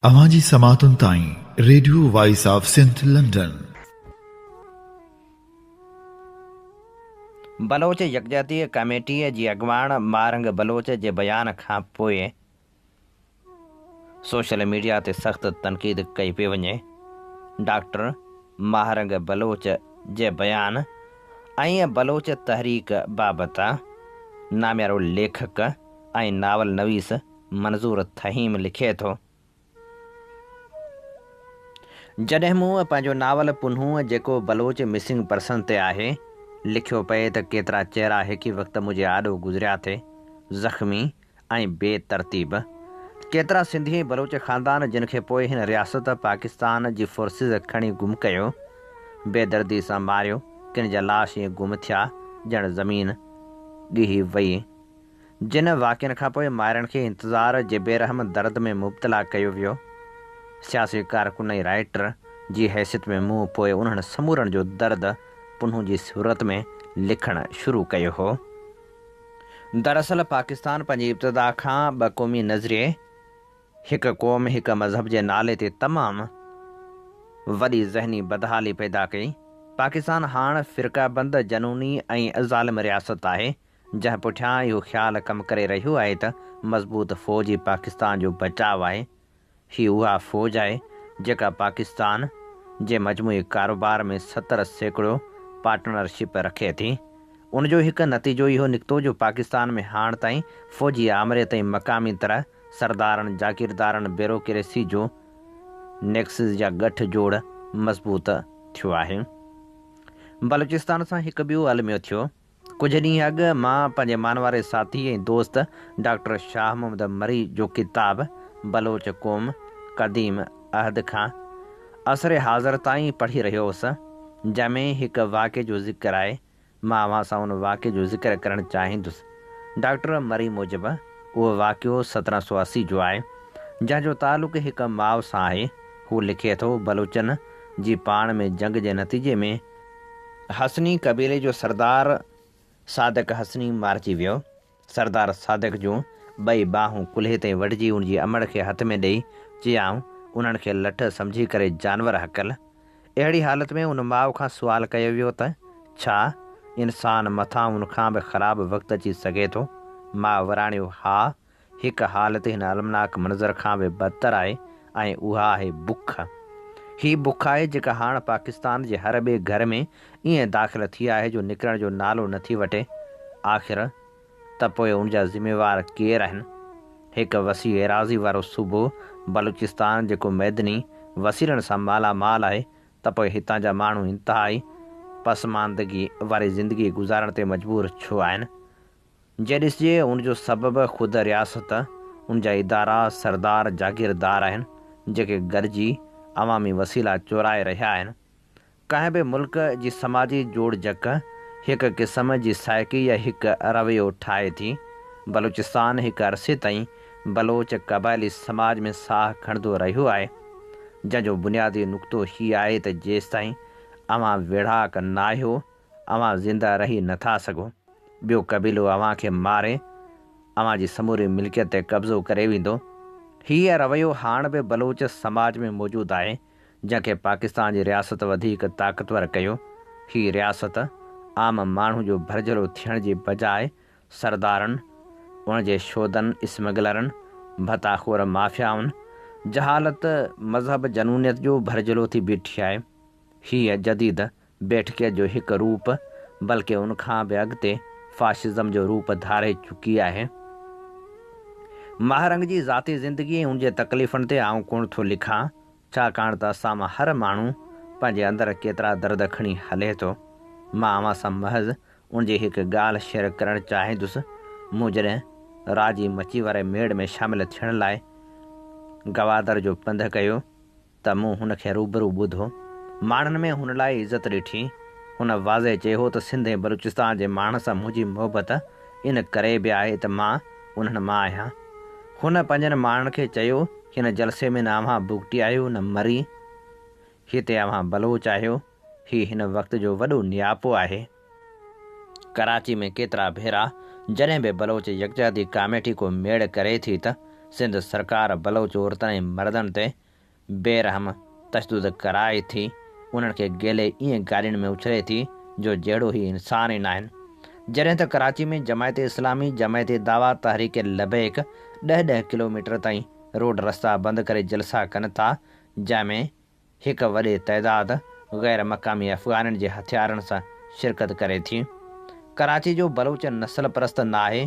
اوهان جي سماعتن تائين radio voice of Sindh London. Baloch يڪجهتي ڪميٽيء جي اڳواڻ ماهرنگ بلوچ جي بيان کان پوء سوشل ميڊيا تي سخت تنقيد ڪئي پئي وڃي. ڊاڪٽر ماهرنگ بلوچ جي بيان ۽ بلوچ تحريڪ بابت ناميارو ليکڪ ۽ ناول نويس منظور ٿهيم لکي ٿو. جڏهن مون پنهنجو ناول پنهون جيڪو بلوچ مسنگ پرسن تي آهي، لکيو پئي ته ڪيترا چهرا هڪ ئي وقت منهنجي آڏو گذريا ٿي، زخمي ۽ بي ترتيب. ڪيترا سنڌي ۽ بلوچ خاندان جن کي پوء هن رياست پاڪستان جي فورسز کڻي گم ڪيو، بيدردي سان ماريو، ڪن جا لاش ائين گم ٿيا ڄڻ زمين ڳهي وئي. جن واقعن کانپوء مائرن کي انتظار جي بي رحم درد ۾ مبتلا ڪيو ويو. سياسي ڪارڪن ۽ رائيٽر جي حيثيت ۾ مون پوء انهن سمورن جو درد پنهون جي صورت ۾ لکڻ شروع ڪيو هو. دراصل پاڪستان پنهنجي ابتدا کان ٻه قومي نظريي، هڪ قوم هڪ مذهب جي نالي تي تمام وڏي ذهني بدحالي پيدا ڪئي. پاڪستان هاڻ فرقه بند، جنوني ۽ ظالم رياست آهي. جنهن پٺيان اهو خيال ڪم ڪري رهيو آهي ته مضبوط فوج ئي پاڪستان جو بچاء آهي. هي اها فوج آهي جيڪا پاڪستان جي مجموعي ڪاروبار ۾ 70% پارٽنرشپ رکي ٿي. ان جو هڪ نتيجو اهو نڪتو جو پاڪستان ۾ هاڻ تائين فوجي آمريت ۽ مقامي طرح سردارن، جاگيردارن، بيروڪريسي جو نيڪسز يا ڳٺ جوڙ مضبوط ٿيو آهي. بلوچستان سان هڪ ٻيو الميو ٿيو. ڪجهه ڏينهن اڳ مان پنهنجي مانواري ساٿي ۽ دوست ڊاڪٽر شاهه محمد مري جو ڪتاب بلوچ قوم، قديم عهد کان عصر حاضر تائين پڙهي رهيو هوس، جنهن ۾ هڪ واقعي جو ذڪر آهي. مان اوهان سان ان واقعي جو ذڪر ڪرڻ چاهيندس. ڊاڪٽر مري موجب اهو واقعو 1780 جو آهي، جنهن جو تعلق هڪ ماء سان آهي. هو لکي ٿو، بلوچن جي پاڻ ۾ جنگ جي نتيجي ۾، حسني قبيلي جو سردار صادق حسني مارجي ويو. سردار صادق جون ٻئي ٻانهون ڪلهي تائين وڍجي ان جي امڙ کي هٿ ۾ ڏيئي چيائون، انهن کي لٺ سمجهي ڪري جانور هڪل. اهڙي حالت ۾ ان ماء کان سوال ڪيو ويو ته ڇا انسان مٿان ان کان به خراب وقت اچي سگهي ٿو؟ ماء وراڻيو، ها، هڪ حالت هن المناڪ منظر کان به بدتر آهي ۽ اها آهي بک. هي بک آهي جيڪا هاڻ پاڪستان جي هر ٻئي گهر ۾ ائين داخل ٿي آهي جو نڪرڻ جو نالو نه ٿي وٺي. آخر ته پوء ان جا ذميوار ڪير آهن؟ هڪ وسيع ايراضي وارو صوبو بلوچستان جيڪو معدني وسيلن سان مالا مال آهي ته پوء هتان جا ماڻهو انتهائي پسماندگي واري زندگي گذارڻ تي مجبور ڇو آهن؟ جي ڏسجي ان جو سبب خود رياست، ان جا ادارا، سردار، جاگيردار آهن، جيڪي گڏجي عوامي وسيلا چورائي رهيا آهن. ڪنهن به ملڪ جي سماجي جوڙجڪ هڪ قسم جي سائيڪي يا هڪ رويو ٺاهي ٿي. بلوچستان هڪ عرصي تائين بلوچ قبائلي سماج ۾ ساهه کڻندو رهيو آهي، جنهن جو بنيادي نقطو هي آهي ته جيستائين اوهان ويڙهاڪ ناهيو، اوهان زنده رهي نه ٿا سگهو. ٻيو قبيلو اوهان کي ماري اوهان جي سموري ملڪيت تي قبضو ڪري ويندو. هيء رويو هاڻ به بلوچ سماج ۾ موجود آهي، جنهن کي پاڪستان جي رياست وڌيڪ طاقتور ڪيو. هي رياست عام ماڻهو جو ڀرجهلو ٿيڻ جي بجاء سردارن، ان جي شودن، اسمگلرن، ڀتاخور مافيائن، جهالت، مذهب جنونيت جو ڀرجهلو ٿي بيٺي آهي. هيء جديد بيٺڪيت جو هڪ روپ بلڪه ان کان به اڳتي فاشزم جو روپ ڌاري چڪي آهي. ماهرنگ جي ذاتي زندگي ۽ ان جي تڪليفن تي آئون ڪونه ٿو لکان، ڇاڪاڻ ته اسان مان هر ماڻهو پنهنجي اندر ڪيترا درد کڻي هلي ٿو. مان اوهان سان محض ان جي هڪ ڳالهه شيئر ڪرڻ چاهيندس. مون جڏهن راجي مچي واري ميڙ ۾ شامل ٿيڻ لاء گوادر جو پنڌ ڪيو، ته مون هن کي روبرو ٻڌو. ماڻهن ۾ هن لاء عزت ڏٺي. هن واضح چيو ته سنڌ ۽ بلوچستان جي ماڻهن سان منهنجي محبت ان ڪري به آهي ته مان انهن مان آهيان. هن پنهنجن ماڻهن کي چيو، هن جلسي ۾ نه اوهان بگٽي آهيو نه مري. هتي اوهان بلوچ آهيو. هي هن وقت جو وڏو نياپو آهي. ڪراچي ۾ ڪيترا ڀيرا جڏهن به بلوچ يڪجهتي ڪاميٽي ڪو ميڙ ڪري ٿي ته سنڌ سرڪار بلوچ عورتن ۽ مردن تي بي رحم تشدد ڪرائي ٿي، انهن کي گهلي ائين گاڏين ۾ اڇلي ٿي جو جهڙو هي انسان ئي ناهن. جڏهن ته ڪراچي ۾ جماعت اسلامي، جماعت دعويٰ، تحريڪ لبيڪ ڏهه ڏهه ڪلوميٽر تائين روڊ رستا بند ڪري جلسا ڪن ٿا جنهن ۾ هڪ وڏي تعداد غير مقامي افغانين جي هٿيارن سان شرڪت ڪري ٿي. ڪراچي جو بلوچ نسل پرست ناهي.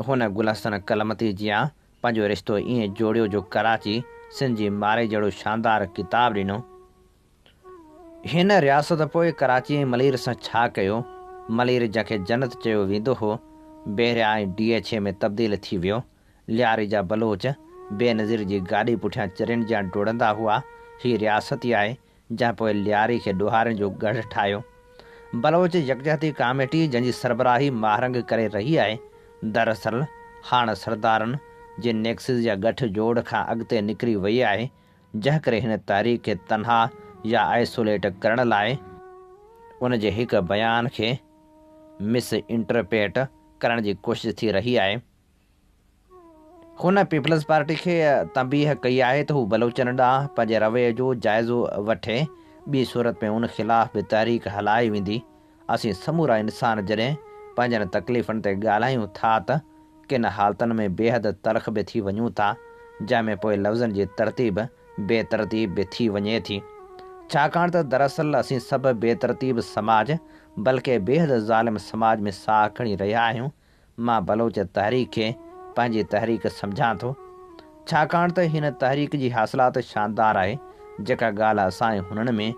هن گل حسن ڪلمتي جيان پنهنجو رشتو ائين جوڙيو جو ڪراچي سنڌ جي مارئي جهڙو شاندار ڪتاب ڏنو. هن رياست پوء ڪراچي ۽ ملير سان ڇا ڪيو؟ ملير جنهن کي جنت چيو ويندو هو، بحريا ۽ ڊي ايڇ اي ۾ تبديل ٿي ويو. لياري جا بلوچ بينظير جي گاڏي پٺيان چرين جيان ڊوڙندا هئا. هي رياست ئي آهي جنهن پوء لياري کي ڏوهارين جو ڳڙهه ٺاهيو. بلوچ يڪجهتي ڪاميٽي جنهن جي سربراهي ماهرنگ ڪري رهي آهي، دراصل هاڻ سردارن جي نيڪسز يا ڳٺ جوڙ کان اڳتي نڪري وئي آهي، جنهن ڪري هن تحريڪ کي تنها يا آئسوليٽ ڪرڻ لاء ان جي هڪ بيان کي مس انٽرپريٽ ڪرڻ جي ڪوشش ٿي رهي آهي. هن پيپلز پارٽي کي تنبيهه ڪئي آهي ته هو بلوچن ڏانهن پنهنجي رويي جو جائزو وٺي، ٻي صورت ۾ ان خلاف به تحريڪ هلائي ويندي. اسين سمورا انسان جڏهن پنهنجن تڪليفن تي ڳالهايون ٿا ته ڪن حالتن ۾ بيحد تلخ به ٿي وڃون ٿا، جنهن ۾ پوء لفظن جي ترتيب بي ترتيب به ٿي وڃي ٿي. ڇاڪاڻ ته دراصل اسين سڀ بي ترتيب سماج بلڪه بيحد ظالم سماج ۾ ساهه کڻي رهيا آهيون، مان بلوچ تحريڪ کي پنهنجي تحريڪ سمجهان ٿو، ڇاڪاڻ ته هن تحريڪ جي حاصلات شاندار آهي، جيڪا ڳالهه اسان ۽ هنن ۾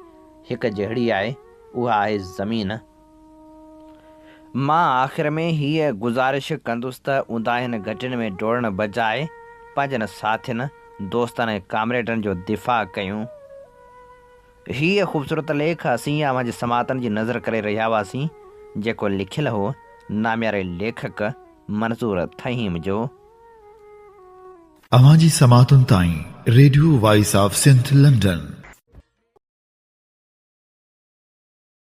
هڪ جهڙي آهي، اها آهي زمين. مان آخر ۾ هيء گذارش ڪندس ته اونداهين گهٽين ۾ ڊوڙڻ بجاء پنهنجن ساٿين، دوستن ۽ ڪامريڊن جو دفاع ڪيون. هيء خوبصورت ليک اسين اوهان جي سماعتن جي نظر ڪري رهيا هئاسين، جيڪو لکيل هو نامياري ليکڪ منظور ٿهيم جو. اوهان جي سماعتن تائين radio voice of Sindh London.